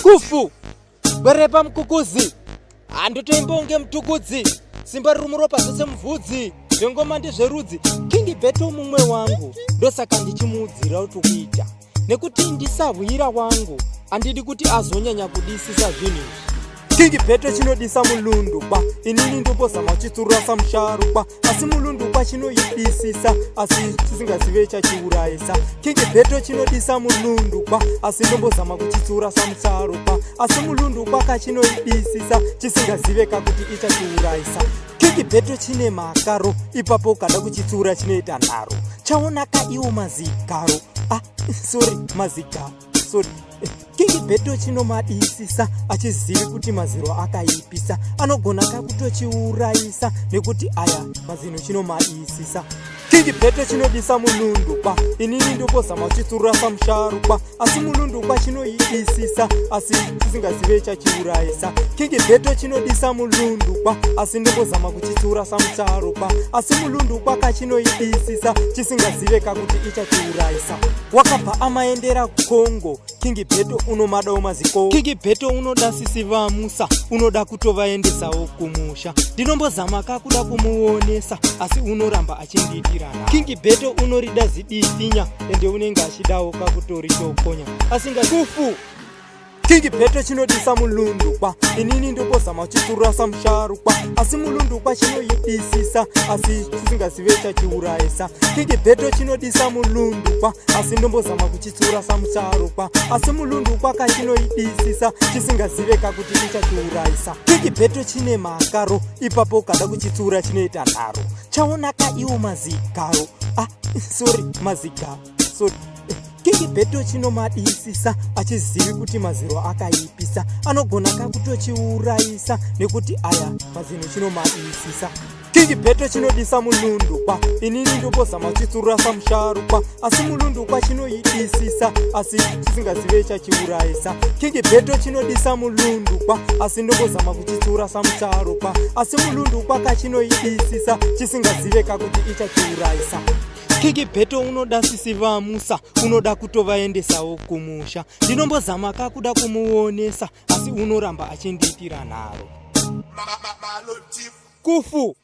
Kufu gwerepa mukukuzi handotoimba unge mutukudzi simba riri muropa zvese muvhudzi zvengoma ndezverudzi King Beto mumwe wangu ndosaka ndichimuudzira kuti kuita nekuti ndisahwira wangu andidi kuti azonyanya kudisisa zvinhu izvi. King Beto chinodisa mulundukwa inini ndombozama kuchitsurura samusharukwa asi mulundukwa chinoidisisa asi chisingazive chachiurayisa. King Beto chinodisa mulundukwa asi ndombozama kuchitsura samusharukwa asi mulundukwa kachinoidisisa chisingazive kakuti ichachiurayisa. King Beto chine makaro ipapo ukada kuchitsura chinoita nharo chaonaka iwo mazigaro ah, sorry mazigaro sorry King Beto chinomadisisa achizivi kuti maziro akaipisa anogona kakutochiurayisa nekuti aya mazino chinomadisisa. King Beto chinodisa mulundukwa inini ndopozama kuchitsurura samusharukwa asi mulundukwa chinoidisisa asi chisingazive chachiurayisa. King Beto chinodisa mulundukwa asi ndombozama kuchitsura samusharukwa asi mulundukwa kachinoidisisa chisingazive kakuti ichachiurayisa. Wakabva amaendera Congo King Beto unomadawo maziko. King Beto unoda sisi vamusa unoda kutovaendesawo kumusha ndinombozama kakuda kumuonesa asi unoramba achindiitira. King Beto unorida zidifinya ende unenge achidawo kakutoritokonya asinga kufu. King Beto chinodisa mulundukwa inini ndombozama kuchiturura samusharukwa asi mulundukwa chinoidisisa asi chisingazive chachiurayisa. King Beto chinodisa mulundukwa asi ndombozama kuchitsura samusharukwa asi mulundukwa kachinoidisisa chisingazive kakuti ichachiurayisa. King Beto chine makaro ipapo ukada kuchitsura chinoita nharo chaonaka iwo mazigaro ah, sorry mazigaro sorry King Beto chinomadisisa achizivi kuti maziro akaipisa anogona kakutochiurayisa nekuti aya mazino chinomadisisa. King Beto chinodisa mulundukwa inini ndombozama kuchitsurura samusharukwa asi mulundukwa chinoidisisa asi chisingazive chachiurayisa. King Beto chinodisa mulundukwa asi ndombozama kuchitsura samusharukwa asi mulundukwa kachinoidisisa chisingazive kakuti ichachiurayisa. King Beto unoda sisi vamusa unoda kutovaendesawo kumusha ndinombozama kakuda kumuonesa asi unoramba achindiitira nharo. Kufu.